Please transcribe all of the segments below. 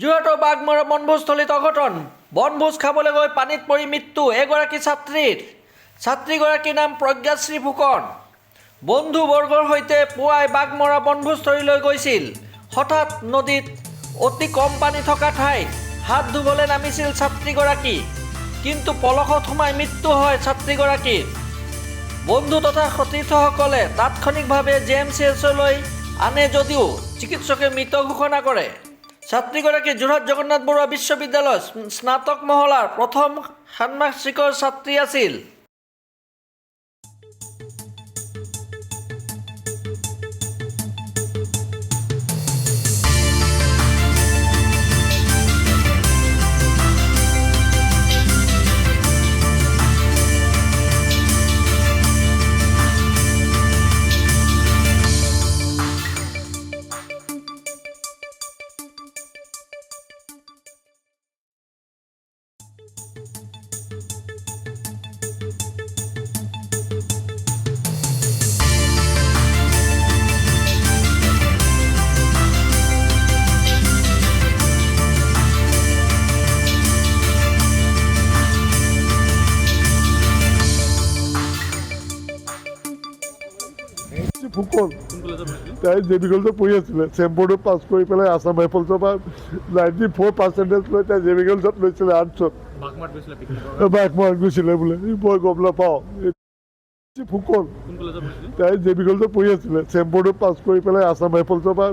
যোৰহাটৰ বাঘমৰা বনভোজস্থলীত অঘটন। বনভোজ খাবলৈ গৈ পানীত পৰি মৃত্যু এগৰাকী ছাত্ৰীৰ। ছাত্ৰীগৰাকীৰ নাম প্ৰজ্ঞাশ্ৰী ফুকন। বন্ধুবৰ্গৰ সৈতে পুৱাই বাঘমৰা বনভোজস্থলীলৈ গৈছিল। হঠাৎ নদীত অতি কম পানী থকা ঠাইত হাত ধুবলৈ নামিছিল ছাত্ৰীগৰাকী। কিন্তু পলসত সোমাই মৃত্যু হয় ছাত্ৰীগৰাকীৰ। বন্ধু তথা সতীৰ্থসকলে তাৎক্ষণিকভাৱে জে এম চি এইচলৈ আনে যদিও চিকিৎসকে মৃত ঘোষণা কৰে। ছাত্ৰীগৰাকী যোৰহাট জগন্নাথ বৰুৱা বিশ্ববিদ্যালয়ৰ স্নাতক মহলাৰ প্ৰথম ষান্মাসিকৰ ছাত্ৰী আছিল। ফুকন, তাই জে বি কলেজত পঢ়ি আছিলে। চেম্পৰ্ডত পাছ কৰি পেলাই আছাম ৰাইফলছৰ পৰা 94 পাৰ্চেণ্টেজ লৈ তাই জে বি কলেজত লৈছিলে আৰ্টছত। বাঘমাৰাত গৈছিলে পিকনিকৰ? বাঘমৰাত গৈছিলে বোলে, মই গম নাপাওঁ। ফুকন। কোন কলেজত পঢ়িছিলে? তাই জে বি কলেজত পঢ়ি আছিলে। চেম্পৰ্ডত পাছ কৰি পেলাই আছাম ৰাইফলছৰ পৰা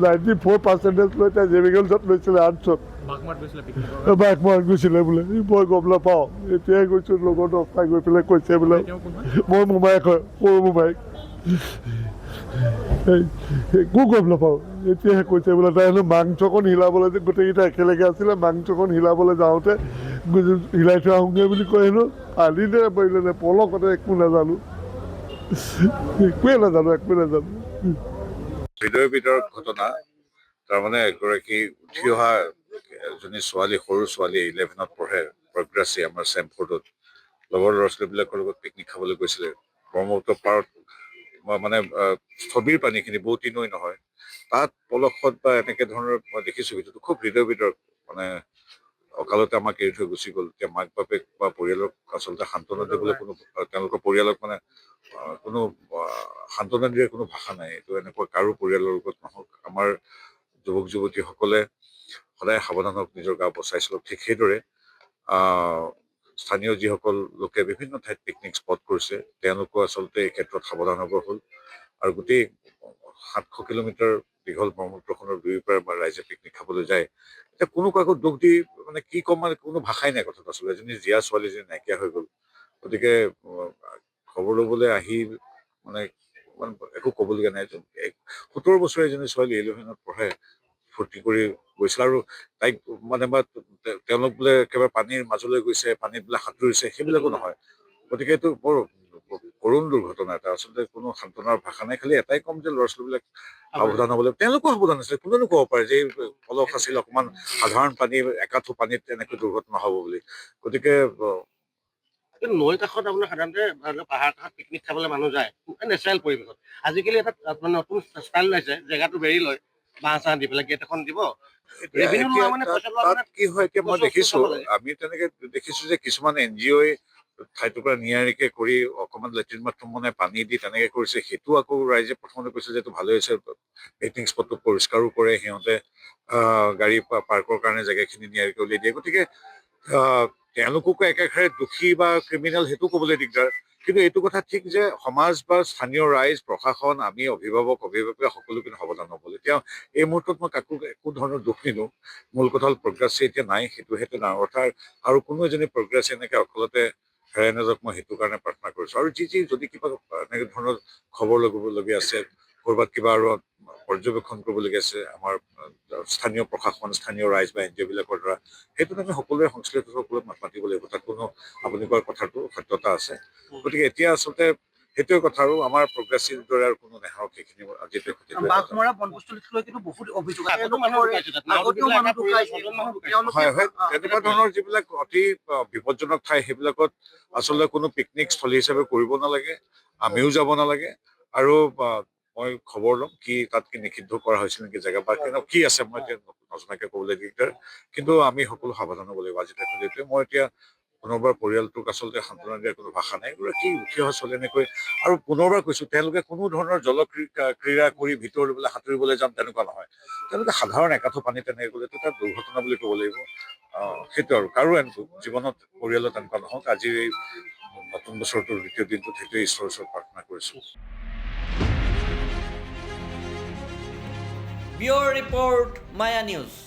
94 পাৰ্চেণ্টেজ লৈ তাই জে বি কলেজত লৈছিলে আৰ্টছত। বাঘমাৰাত গৈছিলে পিকনিকৰ? বাঘমৰাত গৈছিলে বোলে, মই গম নাপাওঁ। এতিয়াই গৈছোঁ, লগৰ 10টা গৈ পেলাই কৈছে বোলে। তেওঁ কোন হয়? মই মোমায়েক হয়, সৰু মোমায়েক। এই একো গম নাপাওঁ, এতিয়াহে কৈছে বোলে। তাই হেনো মাংসকণ হিলাবলৈ যে গোটেইকেইটা একেলগে আছিলে, মাংসকণ হিলাবলৈ যাওঁতে হিলাই থৈ আহোঁগৈ বুলি কৈ হেনো পানীতে পৰিলে নে পলকতে, একো নাজানো, একোৱে নাজানো, একোৱে নাজানো। হৃদয় বিদাৰক ঘটনা। তাৰমানে এগৰাকী উঠি অহা এজনী ছোৱালী, সৰু ছোৱালী, 11ত পঢ়ে, প্ৰগ্ৰাছী, আমাৰ চেমফৰ্ডত লগৰ ল'ৰা ছোৱালীবিলাকৰ লগত পিকনিক খাবলৈ গৈছিলে। ব্ৰহ্মপুত্ৰ পাৰত মানে স্থবিৰ পানীখিনি, বোৱতী নৈ নহয়, তাত পলসত বা এনেকে ধৰণৰ মই দেখিছোঁ ভিডিঅ'টো, খুব হৃদয় বিদাৰক। মানে অকালতে আমাক এৰি থৈ গুচি গ'ল। এতিয়া মাক বাপেক বা পৰিয়ালক আচলতে সান্তনা দিবলৈ কোনো, তেওঁলোকৰ পৰিয়ালক মানে কোনো সান্তনা দিয়াৰ কোনো ভাষা নাই। এইটো এনেকুৱা কাৰো পৰিয়ালৰ লগত নহওক। আমাৰ যুৱক যুৱতীসকলে সদায় সাৱধান হওক, নিজৰ গা বচাই চলক। ঠিক সেইদৰে স্থানীয় যিসকল লোকে বিভিন্ন ঠাইত পিকনিক স্পট কৰিছে, তেওঁলোকো আচলতে এই ক্ষেত্ৰত সাৱধান হ'ব হ'ল। আৰু গোটেই 700 কিলোমিটাৰ দীঘল ব্ৰহ্মপুত্ৰখনৰ দুয়োপাৰে বা ৰাইজে পিকনিক খাবলৈ যায়। এতিয়া কোনো কাকো দোষ দি মানে কি ক'ম, মানে কোনো ভাষাই নাই কথাটো। আচলতে এজনী জীয়া ছোৱালী এজনী নাইকিয়া হৈ গ'ল। গতিকে খবৰ ল'বলৈ আহি মানে মানে একো ক'বলগীয়া নাই। 17 বছৰীয়া এজনী ছোৱালী, 11ত পঢ়ে, ফূৰ্তি কৰি গৈছিল আৰু তাইক মানে বা তেওঁলোক বোলে একেবাৰে পানীৰ মাজলৈ গৈছে, পানীত বোলে সাঁতুৰিছে, সেইবিলাকো নহয়। গতিকে এইটো বৰ কৰুণ দুৰ্ঘটনা এটা। আচলতে কোনো সান্তনাৰ ভাষা নাই। খালি এটাই ক'ম যে ল'ৰা ছোৱালীবিলাক সাৱধান হ'ব লাগিব। তেওঁলোকো সাৱধান আছিলে, কোনেনো ক'ব পাৰে যে এই পলস আছিল, অকণমান সাধাৰণ পানী, একাঠু পানীত এনেকৈ দুৰ্ঘটনা হ'ব বুলি। গতিকে কিন্তু নৈ কাষত আপোনাৰ সাধাৰণতে পাহাৰ কাষত পিকনিক খাবলৈ মানুহ যায় নেচাৰেল পৰিৱেশত। আজিকালি এটা মানে নতুন ষ্টাইল ওলাইছে, জেগাটো বেৰি লয়, বাঁহ চাহ দি পেলাই গেট এখন দিব। ৰেভিনিউ লোৱা মানে পইচা লোৱা তাত মানে কি হয়, এতিয়া মই গছ চছ দেখিছো, চাব লাগে। আমি তেনেকে দেখিছো যে কিছুমান এন জি অ'ই ঠাইটুকুৰা নিয়াৰিকে কৰি অকণমান লেট্ৰিন বাথৰুম বনাই পানী দি তেনেকে কৰিছে। সেইটো আকৌ ৰাইজে প্ৰথমতে কৈছে যে এইটো ভালেই হৈছে, পিকনিক স্পটটো পৰিষ্কাৰো কৰে সিহঁতে, গাড়ী পাৰ্কৰ কাৰণে জেগাখিনি নিয়াৰিকে উলিয়াই দিয়ে। গতিকে তেওঁলোককো একেষাৰে দোষী বা ক্ৰিমিনেল সেইটো ক'বলৈ দিগদাৰ। কিন্তু এইটো কথা ঠিক যে সমাজ বা স্থানীয় ৰাইজ, প্ৰশাসন, আমি অভিভাৱক অভিভাৱিকা সকলো কিন্তু সাৱধান হ'ব। এতিয়া এই মুহূৰ্তত মই কাকো একো ধৰণৰ দোষ নিদিওঁ। মূল কথা হ'ল প্ৰগ্ৰাছী এতিয়া নাই, সেইটো ডাঙৰ কথা। আৰু কোনো এজনী প্ৰগ্ৰাছী এনেকে অকলতে হেৰাই নাযাওক, মই সেইটো কাৰণে প্ৰাৰ্থনা কৰিছোঁ। আৰু যি যি যদি কিবা এনেকে ধৰণৰ খবৰ ল'বলগীয়া আছে, ক'ৰবাত কিবা আৰু পৰ্যবেক্ষণ কৰিবলগীয়া আছে আমাৰ স্থানীয় প্ৰশাসন, স্থানীয় ৰাইজ বা এন জি অ'বিলাকৰ দ্বাৰা, সেইটোত আমি সকলোৱে সংশ্লিষ্ট সকলোৱে মাত মাতিব লাগিব। তাত কোনো আপুনি কোৱাৰ কথাটো সত্যতা আছে। গতিকে এতিয়া আচলতে সেইটোৱে কথা। আৰু আমাৰ প্ৰগ্ৰেছিভ দৰে আৰু কোনো নেহৰক, সেইখিনি আজিতে সেইটোৱে কথা। বাঘমৰা বনভোজস্থলীক লৈ কিন্তু বহুত অভিযোগ আছে। আগতো মানুহ ঢুকাইছে তাত। নাও আগতেও ডুবি পেলাই মানুহ এটা পৰিলে ঢুকাইছে। ছজন মানুহ ঢুকাইছে। তেওঁলোকে হয়, তেনেকুৱা ধৰণৰ যিবিলাক অতি বিপদজনক ঠাই, সেইবিলাকত আচলতে কোনো পিকনিক স্থলী হিচাপে কৰিব নালাগে, আমিও যাব নালাগে। আৰু মই খবৰ ল'ম কি তাত কি নিষিদ্ধ কৰা হৈছিল নেকি জেগা বা কেনে কি আছে, মই এতিয়া নজনাকে ক'বলৈ দিগদাৰ। কিন্তু আমি সকলো সাৱধান হ'ব লাগিব আজি তাৰিখত এইটোৱে। মই এতিয়া পুনৰবাৰ পৰিয়ালটোক আচলতে সান্ত্বনা দিয়াৰ কোনো ভাষা নাই। এগৰাকী উঠি অহা ছোৱালী এনেকৈ, আৰু পুনৰবাৰ কৈছো, তেওঁলোকে কোনো ধৰণৰ জলক্ৰীড়া ক্ৰীড়া কৰি ভিতৰলৈ বোলে সাঁতুৰিবলৈ যাম তেনেকুৱা নহয়। তেওঁলোকে সাধাৰণ একাঠো পানী তেনেকৈ গ'লেতো তাত দুৰ্ঘটনা বুলি ক'ব লাগিব। সেইটো আৰু কাৰো এনেকুৱা জীৱনত পৰিয়ালত এনেকুৱা নহওক। আজিৰ এই নতুন বছৰটোৰ দ্বিতীয় দিনটোত সেইটোৱে ঈশ্বৰৰ ওচৰত প্ৰাৰ্থনা কৰিছোঁ। Bureau report, Maya news.